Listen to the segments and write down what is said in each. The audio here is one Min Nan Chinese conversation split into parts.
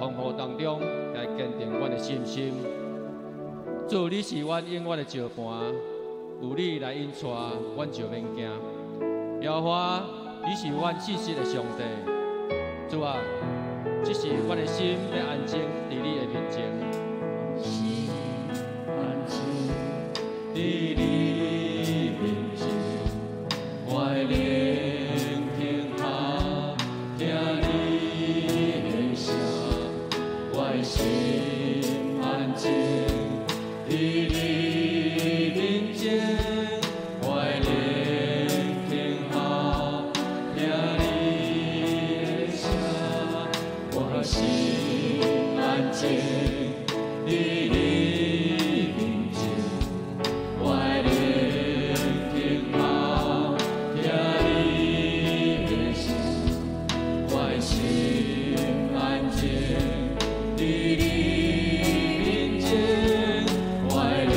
風雨當中來堅定阮的信心。主，你是阮永遠的石磐，有你來引帶，阮就免驚。耶和華，你是阮信實的上帝。主啊，這時阮的心欲安靜佇你的面前。心安靜佇你面前，我的靈停下聽你的聲，我的心安靜佇你面前，我的靈停下聽你的聲，我心安靜佇你面前，我的靈停下聽你的聲，我的心安靜佇你面前，我的靈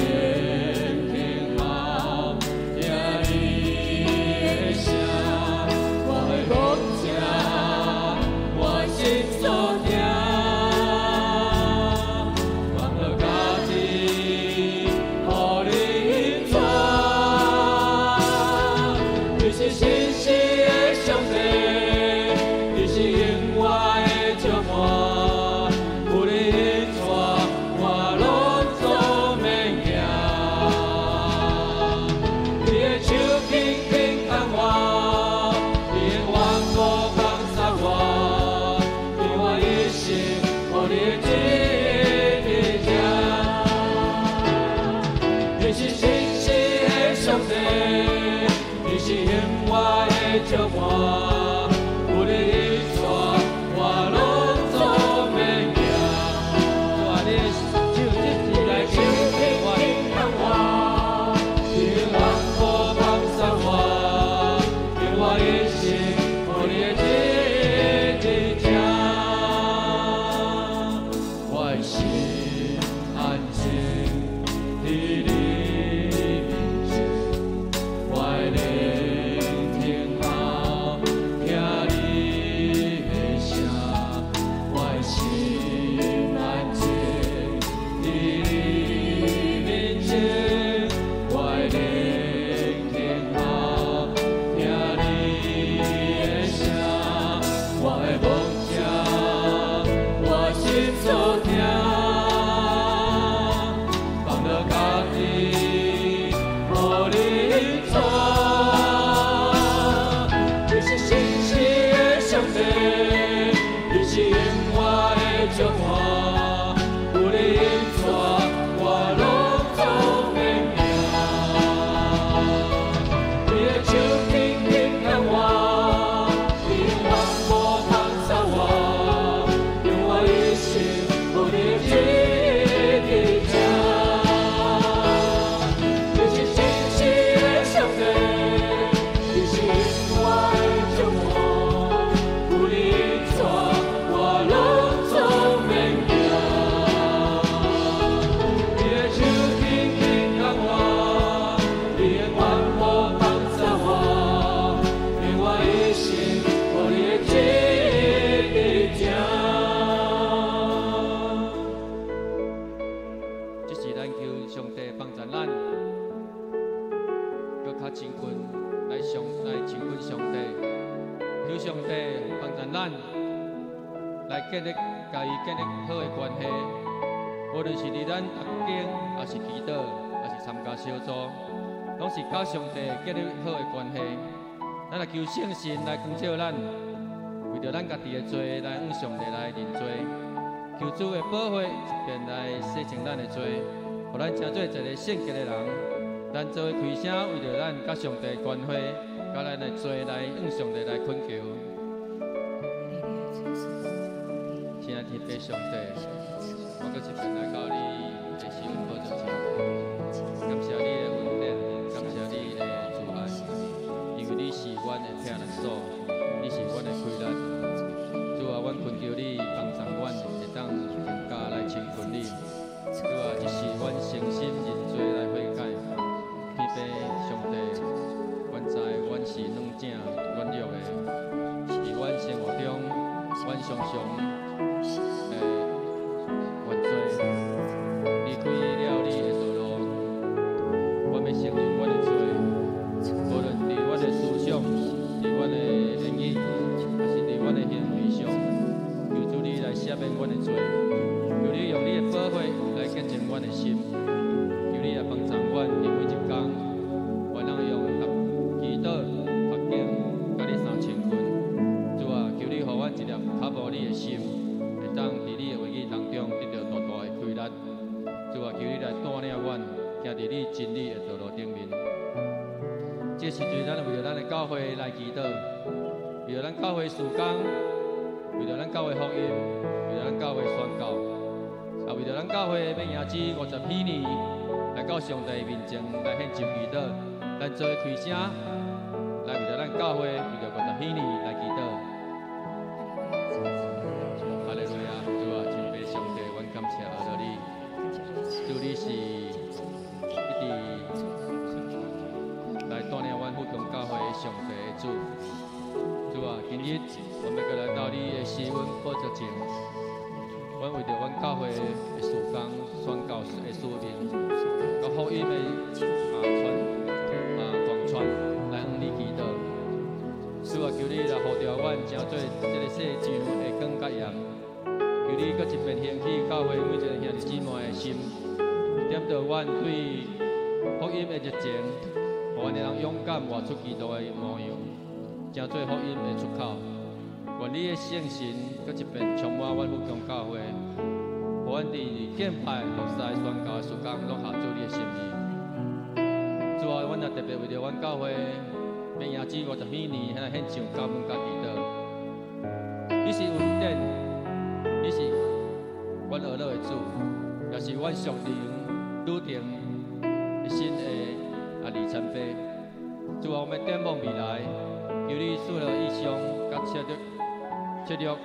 停下聽你的聲，我的牧者，我心所疼，放予家己，予你引帶。你是信實的上帝，你是永遠的石磐，有你引帶，我攏總免驚。你的手緊緊牽我，你的挽手放捒我，讓我一生予你的旨意行。你是信實的上帝，你是永遠的石磐，有你引帶，我攏總免驚。主啊，你的手這時來手緊緊牽我，你的挽手放捒我，讓我一生予你的旨意行。我的心安靜佇你面前，我的靈停下聽你的聲，我的心安靜佇你面前，我的靈停下聽你的聲，我的牧者，我心所疼，放予家己，予你引帶。你是信實的上帝，你是永遠的石磐，有你引帶，我攏總免驚。你的手緊緊牽我，你的挽手放捒我，讓我一生予你的旨意行。你是信實的上帝，你是永遠的石磐，有你引帶，我攏總免驚。你的手緊緊牽我，你的挽手放捒我，讓我一生予你的旨意行。這是咱求上帝幫助咱，閣較親近來親近上帝，求上帝幫助咱來建立佮伊建立好的關係。無論是佇咱讀經，抑是祈禱，抑是參加小組，攏是佮上帝建立好的關係。咱來求聖神來光照咱，為著咱家己的罪來向上帝來認罪，求主的寶血便來洗淨咱的罪，予咱成做一個聖潔的人。咱做伙開聲，為著咱佮上帝的關係，佮咱的罪來向上帝來懇求。親愛的天父上帝，我閣一遍來到你的施恩寶座前，感謝你的恩典，感謝你的慈愛，因為你是阮的避難所，你是阮的氣力。主啊，阮懇求你幫助阮，會當更加來親近你。主啊，這是阮誠心認罪來悔改。天父上帝，阮知阮是軟正軟弱的，佇阮生活中，阮常常會赦免阮的罪，求你用你的寶血來潔淨阮的心，求你來幫助阮佇每一工，願咱用祈禱、讀經，佮你相親近。主啊，求你予阮一粒渴慕你的心，會當佇你的話語當中得著大大的開力。主啊，求你來帶領阮，行佇你真理的道路頂面。這時陣，咱為著咱的教會來祈禱，為著咱教會事工，為著咱教會福音，為著咱教會宣教，也為著咱教會欲迎接50禧年來到上帝面前來獻上祈禱。咱做伙開聲，來為著咱教會，為著50禧年來祈禱。哈利路亞，主啊，親爸上帝，阮感謝阿樂你，主你是一直來帶領阮富強教會的上帝的主。主啊，今日我們閣來到你的施恩寶座前，阮為著阮教會的事工、宣教的使命、佮福音的傳廣傳來向你祈禱。主啊，求你來呼召阮，成做這个世上的光佮鹽。求你閣一遍興起教會每一个兄弟姊妹的心，點著阮對福音的熱情，予阮會當勇敢活出基督的模樣，成做福音的出口。願你的聖神閣一遍充滿阮富強教會，予阮佇敬拜、服侍、宣教的事工，攏合主你的心意。主啊，阮也特別為著阮教會欲迎接50禧年，來獻上感恩佮祈禱。你是恩典，你是阮呵咾的主，也是阮屬靈旅程的新的里程碑。主啊，我們展望未來，求你賜予異象佮策略，策略，予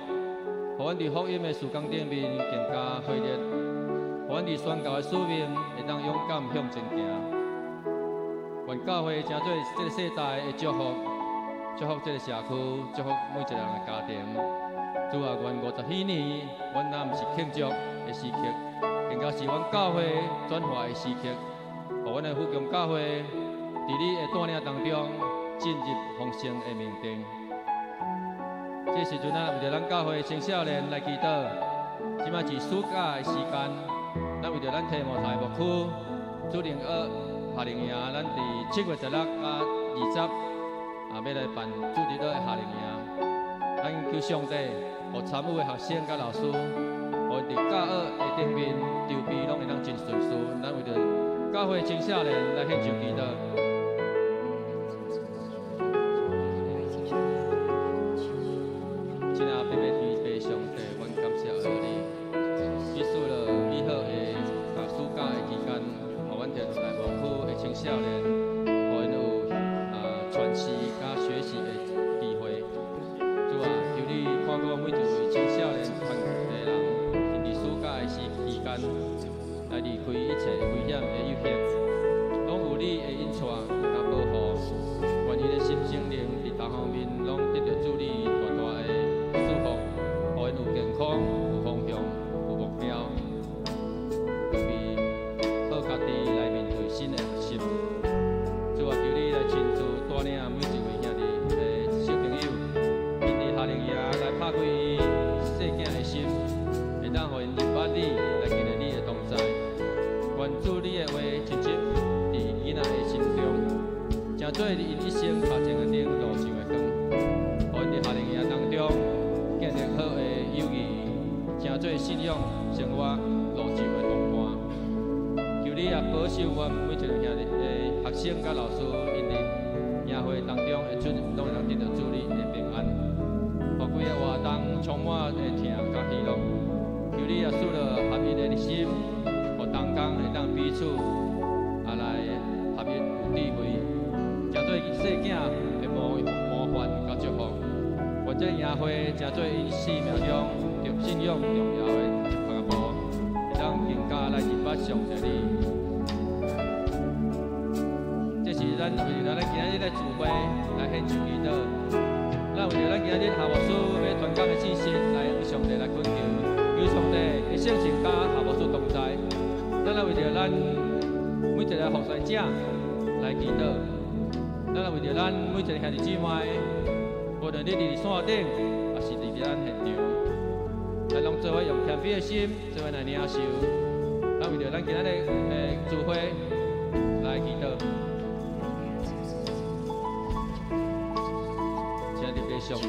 阮佇福音的事工頂面更加火熱，予阮佇宣教的使命會當勇敢向前行。願教會成做這個世代的祝福，祝福這個社區，祝福每一個人的家庭。主啊，願50禧年，阮若毋是慶祝的時刻，更加是阮教會轉化的時刻，予阮的富強教會佇你的帶領當中進入豐盛的命定。這時陣啊，為著咱教會青少年來祈禱，這擺是暑假的時間，咱為著咱提摩太牧區主領學夏令營，咱佇7月16佮20，欲來辦主日學的夏令營。咱求上帝，予參與的學生佮老師，予𪜶佇教學的頂面籌備攏會當真順遂。咱為著教會青少年來獻上祈禱。親愛的爸天父上帝，阮感謝阿你，你賜予美好的暑假的期間，予阮提摩太牧區的青少年，予𪜶有傳世佮學習的機會。主啊，求你看顧每一位青少年團的人，𪜶佇暑假的時期間，來離開一切危險的誘惑，攏有你的引帶佮保護。願𪜶的心身靈佇各方面攏得著主你大大的祝福，予𪜶有健康、有方向、有目標，預備好家己來面對新的學習。主啊，求你來親自帶領每一位兄弟的小朋友，𪜶佇夏令營來拍開伊細囝的心，會當予𪜶認捌你，來經歷你的同在。願主你的話深深佇囡仔的心中，成做𪜶一生跤前的頂路上的光，予𪜶佇夏令營當中建立好的友誼，成做信仰生活路上的同伴。求你也保守阮每一个兄弟的學生佮老師，𪜶佇營會當中的出入，攏會當得著主你的平安，予規個活動充滿的疼佮喜樂。求你也賜予合一的心，予同工會當彼此來合一有智慧，成做細囝的模範佮祝福。願這營會成做𪜶生命中著信仰重要的一步，會當更加來認捌上帝你。這是咱為著咱今仔日來聚會來獻上祈禱。咱為著咱今仔日夏牧師欲傳講的信息來向上帝來懇求，求上帝的聖神佮夏牧師同在。咱來為著咱每一個服侍者來祈禱。咱來為著咱每一個兄弟姊妹，無論你佇線頂，抑是佇咱現場，咱咱攏做伙用謙卑的心，做伙來領受。咱為著咱今仔日的聚會來祈禱。親愛的上帝，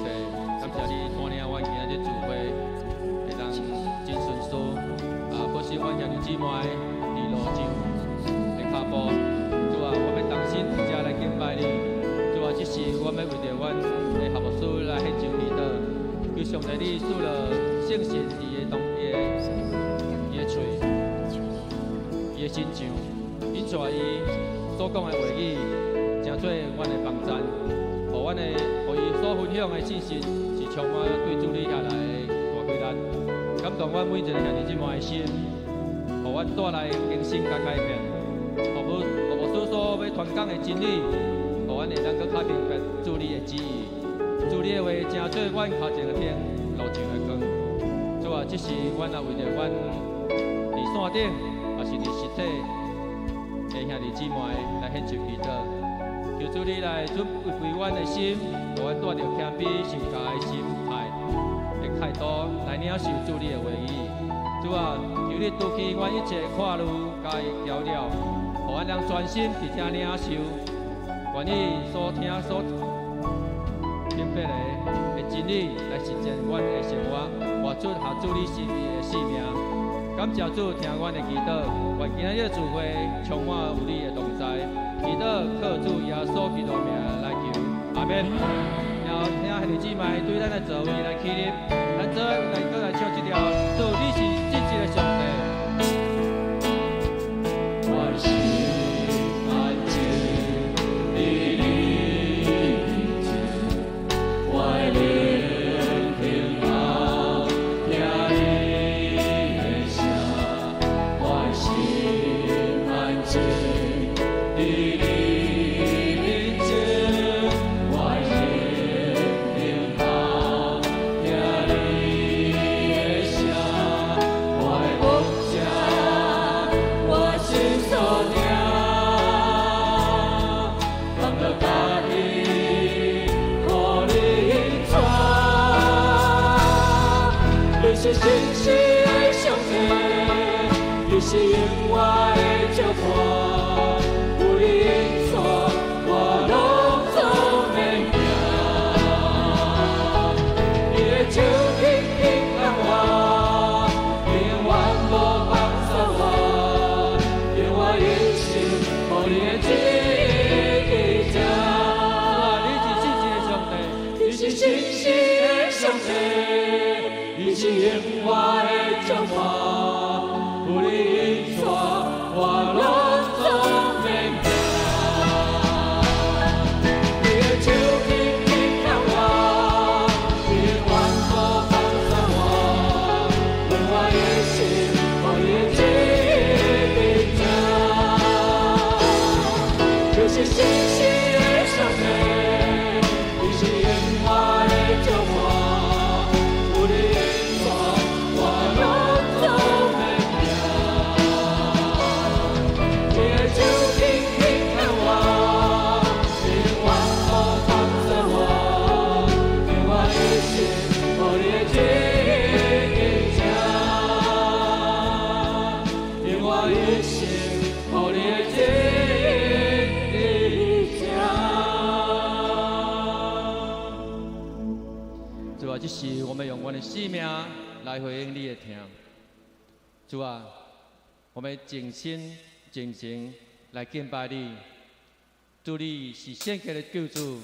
感謝你帶領阮今仔日聚會，會當真順遂。啊，保守阮兄弟姊妹佇路上的跤步。主啊，我欲同心佇遮來敬拜你。主啊，這時我欲為著阮的何牧師來獻上祈禱，求上帝你賜予聖神佇伊的當伊的喙，伊的身上，引帶伊所講的話語，成做阮的幫贊，予阮的，予伊所分享的信息是充滿對主你遐來的大氣力，感動阮每一個兄弟姊妹的心，予阮帶來更新佮改變，予牧師所欲傳講的真理，予阮會當閣較明白主你的旨意，主你的話成做阮跤前的燈，路上的光。主啊，這時阮也為著阮佇線頂，抑是佇實體的兄弟姊妹來獻上祈禱，求主你來準備阮的心，予阮帶著謙卑受教的心態的態度來領受主你的話語。主啊，求你除去阮一切掛慮佮攪擾，予阮通專心佇遮領受，願意所聽所明白的真理來實踐阮的生活，活出合主你心意的生命。感謝主聽阮的祈禱，願今仔日聚會充滿有你的同在。祈禱靠主耶穌基督名來求，阿門。然後請兄弟姊妹對咱的座位來起立，咱做來閣來唱這條，主你是真實的上帝。我心安靜，佇你面前，我的靈聽候聽你的聲，我心安靜，佇你面前，我的靈聽候聽你的聲，我的牧者，我心所疼，放落家己，予你引帶。你是信實的上帝，你是永遠的石伴，有你引帶，我攏總免驚。你的手緊緊牽我，永遠無放捨我，用我一生予你的旨意行。主啊，你是真實的上帝，你是信實的上帝，你是永遠的石伴，有你引帶，我攏總免驚。你的手緊緊牽我，永遠無放捨我，用我一生予你的旨意行。你是信實的上帝，你是永遠的石伴，有你引帶，我攏總免驚。你的手緊緊牽我，永遠無放捨我，用我一生予你的旨意行。用我一生予你的旨意行。主啊，這時我們用阮的生命來回應你的疼。主啊，我們盡心盡情來敬拜你。主你是聖潔的救主，